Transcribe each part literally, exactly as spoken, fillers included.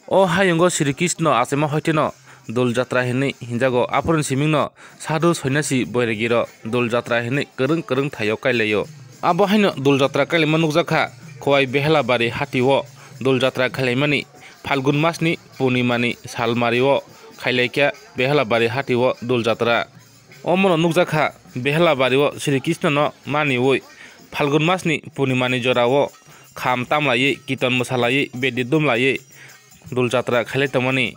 O hayungo Sri Krishna achaima hoiteno Dul Jatra hinwi hinjago. Aphuruni simingno sadhu sonyasi boiragiro Dul Jatra hinwi kwrwng kwrwng thaio kailaio. Abo haino Dul Jatra kailaima nukjakha Khowai Behelabari hatio Dul Jatra khailaimani Phalgun masni Purnimani salmario khailaikha Behelabari hatio Dul Jatra. Omono nukjakha Behelabari o Sri Krishna no maniwi Phalgun masni Purnimani jorao kham tamlaiwi, kirtan mwsalaiwi, bedi dumlaiwi Dul Jatra khailai tongmani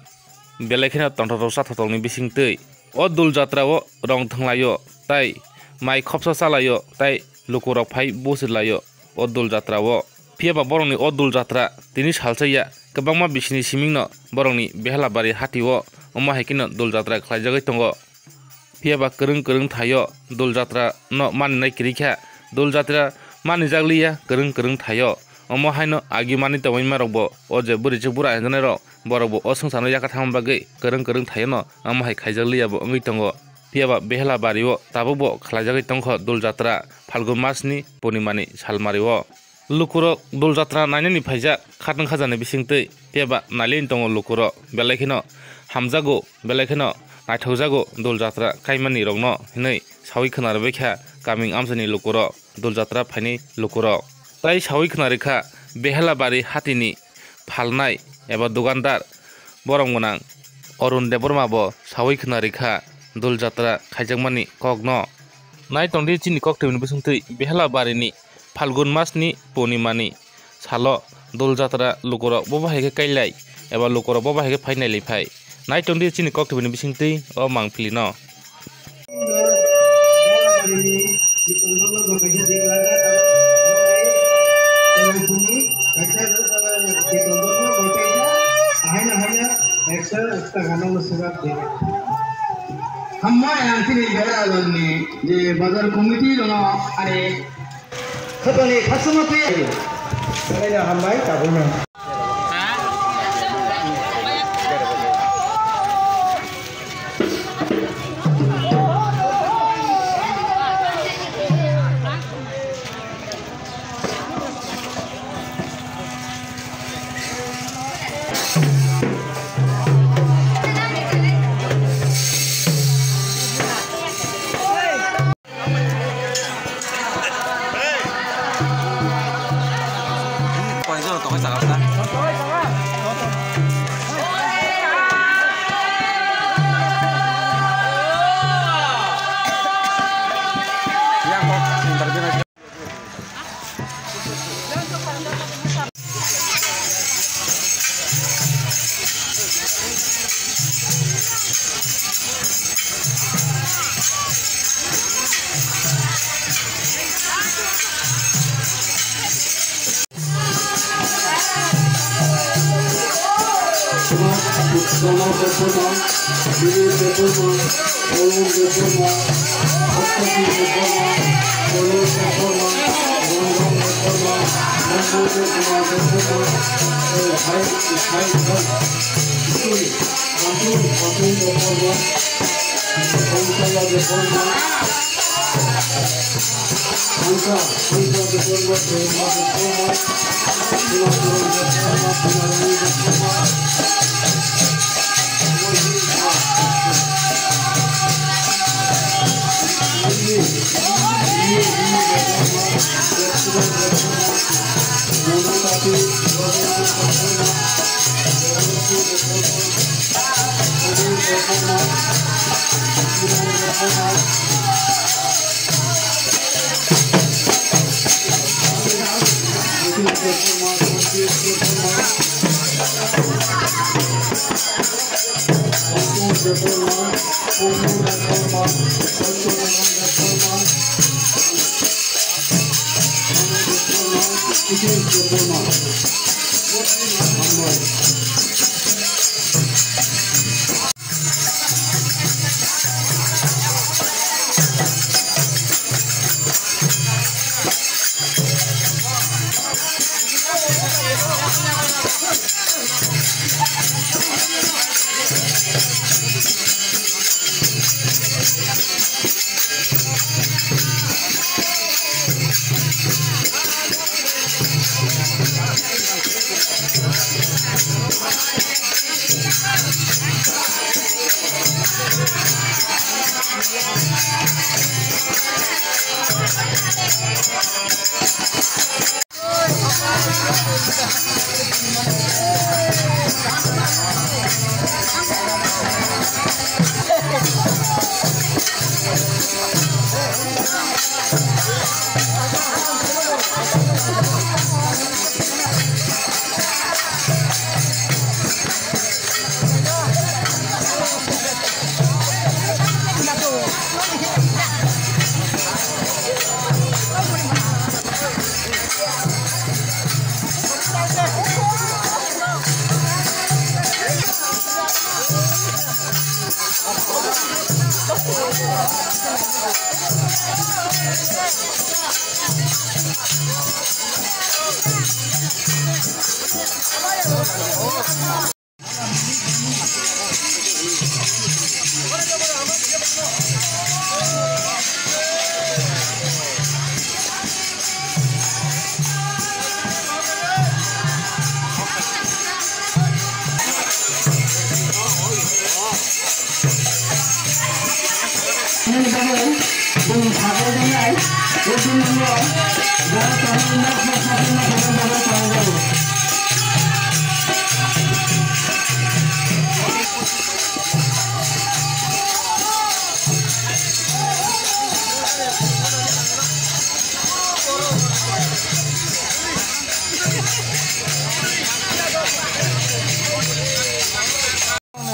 belai kheno tongthok thoksa thothokni bisingtwi. O Dul Jatra o rong thwnglaio tei mai khopsa chalaio tei lukurok phai bosirlaio o Dul Jatra o. Phiyaba borokni o Dul Jatra tini salsa ya, kwbangma bisini simingno borokni Behelabari hatio omo hai kheno Dul Jatra khlaijagwi tongo. Phiyaba kwrwng kwrwng thaio Dul Jatra no maninai kwrwi kha. Dul Jatra manijak liya kwrwng kwrwng thaio. Omo haino agi mani tongwi marokbo o je bwrwi chwk bura hinjanairok borokbo o swngcharno yakha thangma bagwi kwrwng kwrwng thaio no omo hai khaijak liya bo wngwi tongo. Phiyaba Behelabari o tabukbo khlaijagwi tongkho Dul Jatra Phalgun masni Purnimani salmario. Lukurok Dul Jatra nainani phaijak khatwng khajani bisingtwi, phiyaba nailaiwi tongo lukurok. Belai kheno hamjago, belai kheno naithokjago Dul Jatra kaimani rokno hinwi sawi khwnarwbaikha kaming amchaini lukurok, Dul Jatra phainai lukurok. Tai sawi khwnarwkha Behelabari hatini phalnai eba dukandar borom gwnang Arun Debbarma bo sawi khwnarwkha Dul Jatra khaijakmani kokno. Naitongdi chini koktwmani bisingtwi Behelabarini Phalgun masni Purnimani salo Dul Jatra lukurok bo bahai khe kailai eba lukurok bo bahai khe phainai lai phai. Naitongdi chini koktwmani bisingtwi o mangpili no. Hambai ang chini Behelabari ni je bazar committee rok no are khotoni khasuma twi. Belai no hambai tabuk no.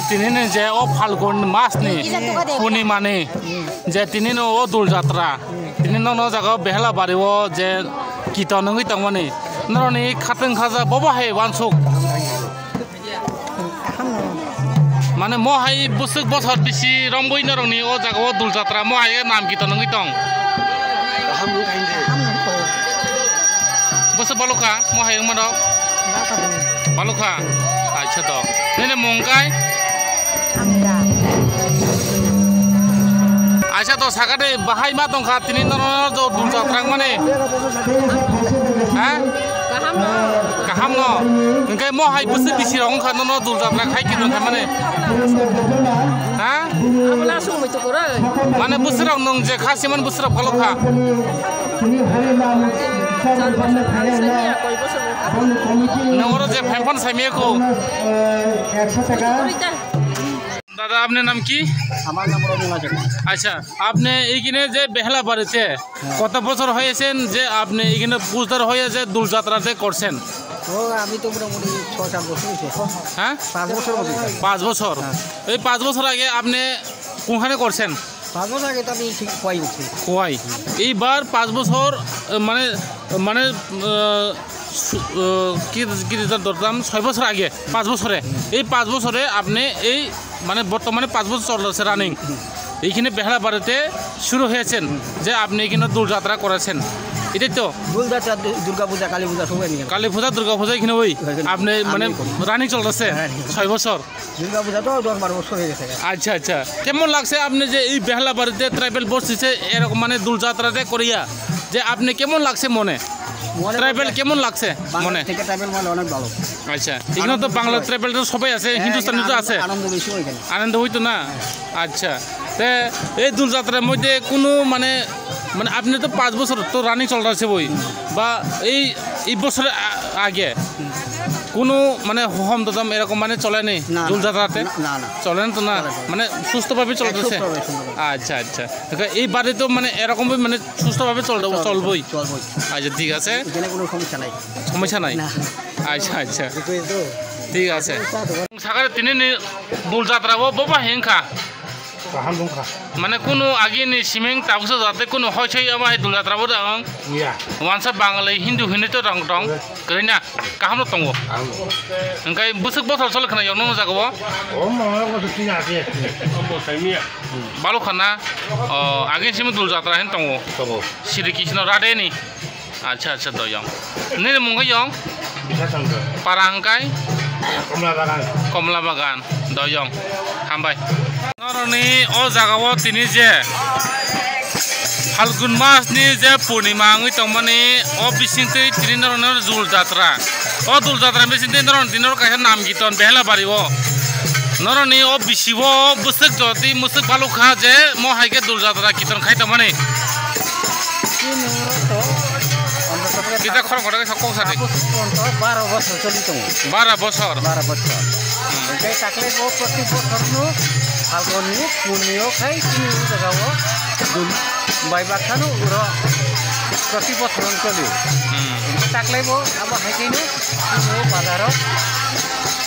Tini ni je o Phalgun mas ni Purnima ni je tini no o Dul Jatra, tini no no jaga o Behela Bari o je kiton wngwi tongmani, norok ni khatwng khaja bobo hai uansuk. Mane mo hai bwswk bothor bisi romwi norok ni o jaga o Dul Jatra mo hai nam kiton wngwi tong. Bwswk balukha mo hai wngmano? Balukha? Acha to. Nini mung kai? Acha to, sakade bahai ma tongkha tini nono jo Dul Jatra wngmani. Ha? Kaham no. Kaham no. Hingke mo hai bwswk bisi rok wngkha nono Dul Jatra khai kiton khai mani. Ha? Mane bwswk rok nwng je kha siman bwswk rok balukha. Nwng oro je phan phan saimiyako. দাদা, আপনার নাম কি? আমার নাম রবি মাঝি। আচ্ছা, আপনি এখানে যে বেহালা বাড়িতে হ্যাঁ। কত বছর হয়েছেন যে আপনি এখানে পুজদার হয়ে যে দোল যাত্রাতে করছেন? ও, আমি তো মোটামুটি ছ সাত বছর হয়েছে। হ্যাঁ? পাঁচ বছর মতো হয়েছে। পাঁচ বছর। হ্যাঁ। এই পাঁচ বছর আগে আপনি কোনখানে করছেন? পাঁচ বছর আগে তো আমি ঠিক খোয়াই উঠছি। খোয়াই। এইবার পাঁচ বছর, আহ, মানে, মানে, আহ, সু-, আহ, কি, কি দিতে ধরতাম? ছয় বছর আগে, পাঁচ বছরে। এই পাঁচ বছরে আপনি এই, মানে, বর্তমানে পাঁচ বছর চলতেছে রানিং। এইখানে বেহালা বাড়িতে শুরু হয়েছেন যে আপনি এখানে দোল যাত্রা করেছেন, এটাই তো? দোল যাত্রা, দু-, দুর্গা পূজা, কালী পূজা সবাই নিয়ে। কালী পূজা, দুর্গা পূজা এখানে ওই ওখানে আপনি, মানে, আমি করি। রানিং চলতেছে হ্যাঁ, রানিং। ছয় বছর। দুর্গা পূজা তো দশ বারো বছর হয়ে গেছে। আচ্ছা, আচ্ছা। কেমন লাগছে আপনি যে এই বেহালা বাড়িতে ট্রাইবেল বস্তিতে এরকম মানে দোল যাত্রাতে করিয়া, যে আপনি কেমন লাগছে মনে? মনে ট্রাইবেল বলতে কেমন লাগছে বাংলা মনে? থেকে ট্রাইবেল মানে অনেক ভালো। আচ্ছা, এখানে তো আনন্দ বেশি বাংলা হয়। ট্রাইবেল তো সবাই আছে, হ্যাঁ, হিন্দুস্তানি তো এখানে আছে। আনন্দ বেশি হয় এখানে। আনন্দ হইতো না? আচ্ছা, তে এই দোল যাত্রার মধ্যে কোনো মানে, মানে আপনি তো পাঁচ বছর তো রানিং চলতেছে বই, বা এই, এই বছরের আ-, আগে কোনো মানে হহম দদম এরকম মানে চলেনি না, না, দোল যাত্রাতে? না, না, না। চলেন তো না? চলে, চলে। মানে সুস্থভাবে চলতেছে? সুস্থভাবে, সুন্দরভাবে। আচ্ছা, আচ্ছা। তো এই বাড়ি তো মানে এরকমই মানে সুস্থভাবে চল-, চলবে, চলবই? চলবই। আচ্ছা, ঠিক আছে। এখানে কোনো সমস্যা নাই। সমস্যা নাই? না। আচ্ছা, আচ্ছা। এটাই তো। ঠিক আছে। সাগরে তিনি নি-, দোল যাত্রা ও বাবা হিংখা। Kaham wngkha. Mane kunu agini siming tabuksa jate kunu hoi soi abo hai dul jatra bo da ang. Ya. Wansa Bangali Hindu hinui to tong tong. Ya. Kwrwi na kaham no tongo. Kaham. Hingkai bwswk bothor chole khna yong nono jaga bo. O mama ko to tin ate. Balukha na, o, agini siming dul jatra hin tongo. Tongo. Sri Krishna Radhe ni. Acha, acha, doyong. Nini mung khe yong? Bisa Chandra. Para hwnkhe? Komla Bagan. Komla Bagan, doyong. Hambai. Noroni o jaga o tini je Phalgun mas ni je Purnima wngwi tongmani o bisingtwi tini noroni dul jatra. O dul jatra bisingtwi noroni tini kaisa nam kiton Behela bari o. Noroni o bisi o bwswk jotwi mwswk balukha je mo hai khe dul jatra kiton khai tongmani. Chini oro to, Andhra Pradesh. Kita khorang kotor kisa kok sadi. Tabuk ponto baro bosor choli tongo. Bara bosor. Bara bosor. Hmm. Hingke takle bo proti bosor no Phalgun ni puni o khai chini o jaga o dul bai bakha no uro proti bosor no choli. Hmm. Hingke takle bo abo hai khe no chini o bazar o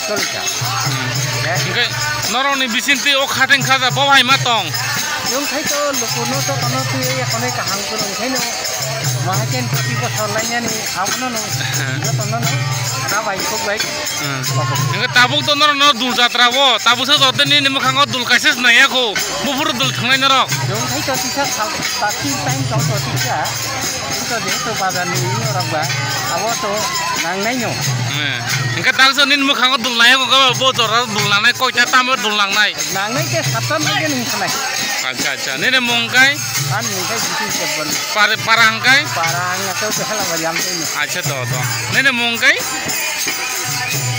choli kha. Hmm. Eh? Hingke norok ni bisingtwi o khateng khaja bo hai ma tong. Nwng khai to luku no to kono twi ya kono kaham kono khai no. Bahai ken proti bosor lainani abono no. Jotono no. Rabai khuk bai. Hmm. Hingke tabuk to norok no dul jatra o, tabuk sa joto nini mwkhango dul kaisa se naiya kho, buphuru dul thangnai norok. Dong khai to tisa sal, ta tin time tong to tisa. Ito jehetu bazar ni ini orang ba, abo to nangnai no. Hmm. Hingke tabuk sa nini mwkhango dul naiya kho, bo jora dul nangnai, koita tamo dul nangnai. Nangnai ke satan lagi ning khanai. Acha, acha. Nini mung kai? Ani mung kai Jitish Debbarma. Par-, para hingkai? Para ang atau ke hala bari am tini. Acha, do, do. Nini mung kai?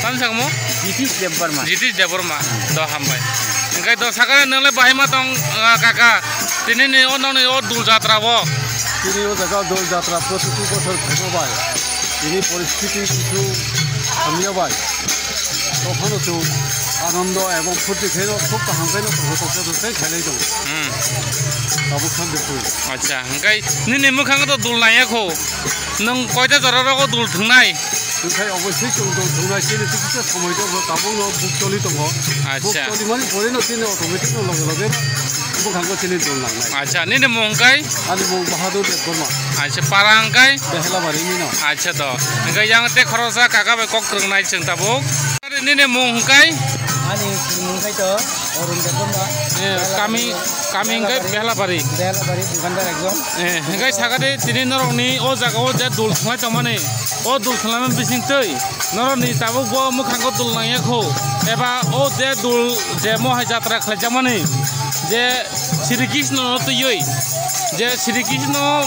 Tam sakmo? Jitish Debbarma. Jitish Debbarma. Do hambai. Hingkai do sakare nang le bahai ma tong, ah, kaka. Tini ni o nong ni o dul jatra bo. Tini o jaga dol jatra protiti bosor khemo bai. Tini poristhiti kichu hamya bai. Tokhano chwng anondo ebong phurti khaino khub kaham khaino tongthok tongthok khe khailai tongo. Hmm. Tabuk khan bwswk. Acha, hingkai nini mwkhango to dul naiya kho. Nwng koita jora rogo dul thwngnai? Hingkai oboisoi chwng dul thwngnai, chini tikisa somoi tongo, tabukno buk choli tongo. Acha. Buk choli mani porino chini automatic no loge loge mwkhango chini dul nangnai. Acha, nini mung hingkai? Ani mung Bahadur Debbarma. Acha, para hingkai? Behelabari nino. Acha to. Hingkai yang te khorosa kaka bai kok kwrwngnai chwng tabuk. Nini mung hingkai? Ani mung hingkai to Arun Debbarma. Eh, kami, kami hingkai Behelabari. Behelabari, dukandar ekjon. Eh, hingkai sakade tini norokni o jaga o je dul thwnglai tongmani, o dul thwnglaimani bising twi norokni tabuk bo mwkhango dul nangya kho, eba o je dul je mohai jatra khlaijakmani, je Sri Krishna no twiwi, je Sri Krishna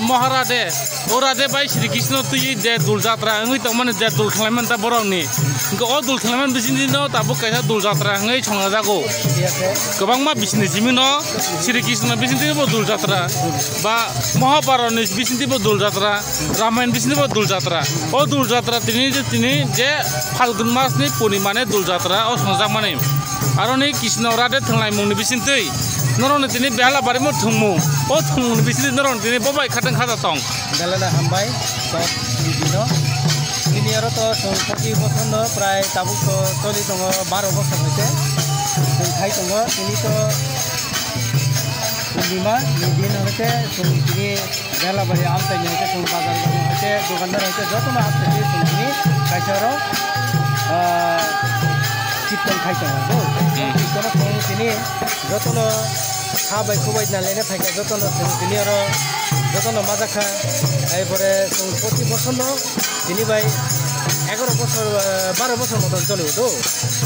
Maharaj de, o Radhe bai Sri Krishna twiwi je dul jatra wngwi tongmani, je dul khlaimani ta borokni. Hingke o dul khlaimani bisingtwi no tabuk kaisa dul jatra wngwi songnajago. Kwbangma bisini simi no Sri Krishna bisingtwi bo dul jatra, ba Mahabharat ni bisingtwi bo dul jatra, Ramayana bisingtwi bo dul jatra. O dul jatra tini je, tini je Phalgun mas ni purnima ni dul jatra o songjakmani. Aroni Krishna Radhe thwnglaimung ni bisingtwi norokni tini Behelabari mo thwngmung. O thwngmung ni bisingtwi norokni tini bo bai khatang khata tong. Belai no hambai, kok bibino. Bini aro to chwng forty bosor no prai tabuk to choli tongo baro bosor hoite. Chwng khai tongo, tini to purnima ni din hoite chwng tini Behelabari amchaini hoite chwng bazar bazar hoite dukandar hoite jotono amchaini chwng tini kaisa oro, ah, kirtan khai tongo. Hmm. Kirtan o chwng tini jotono kha bai khubai nalaina phaikha jotono chwng tini oro jotono majakha. Ai pore chwng forty bosor no tini bai egaroh bosor, ah, baro bosor moton choli o do.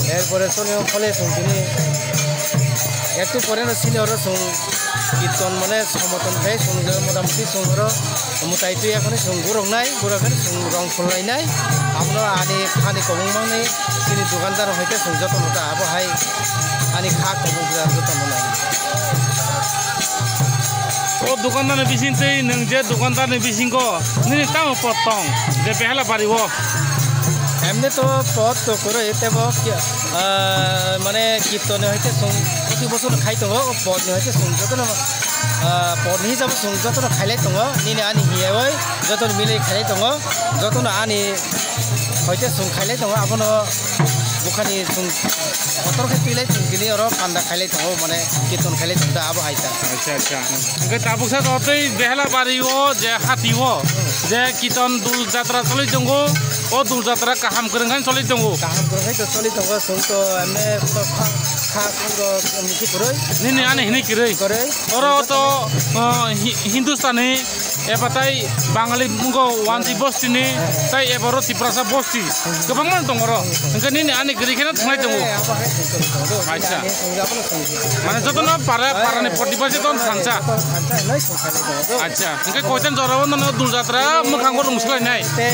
Er pore choli o phole chwng tini ektu pore no sini oro chwng kirtan mane somoton khai chwng motamoti chwng oro mwtai twi ekhoni chwng guruknai, guruknai chwng rong phunlainai. Abono ani khani kwbangmani chini dukandar hoite chwng jotono ta abo hai ani kha kwbangma jotono nai. O dukandar ni bising twi nwng je dukandar ni bisingo nini tamo pot tong je Behelabari o? Emni to pot to kwrwi tebo ki-, ah, mane kirtan ni hoite chwng proti bosor khai tongo, o pot ni hoite chwng jotono, ah, pot ni hisab chwng jotono khailai tongo, nini ani hiya oi jotono milwi khailai tongo, jotono ani hoite chwng khailai tongo, abono bukhani chwng kotor khe twilai chwng tini oro panda khailai tongo, mane kirtan khailai tongo abo hai ta. Acha, acha. Hingke tabuk sa twi Behelabari o je hati o je kirtan dul jatra choli tongo, o dul jatra kaham kwrwng khe choli tongo. Kaham kwrwng khe to choli tongo, chwng to emne kha, kha, kha, kha, kha, kha, kwrwi. Nini ani hini kwrwi. Kwrwi. Oro to, uh, Hi-, Hindustani eba tai Bangali mungo Wanji bosti ni, tai eba ro Tiprasa bosti. Kwbangma tongo oro. Hingke nini ani kwrwi kheno thwnglai tongo. Eh, abo hai thwng tongo. Acha. Ani thwng abo no thwng. Mane jotono para, para ni protibasi ton thansa. Joto thansa hinwi thwng khainai tongo. Acha. Hingke koitan jora o nono dul jatra mwkhango rung swlai nai. Te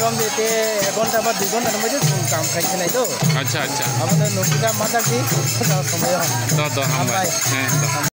rom de te ek ghonta ba dui ghonta ni moddhe thwng kam khai khe nai do. Acha, acha. Abo no nungkha ma jak di. Somoy o. Do, do, hambai. Hambai. Eh, do.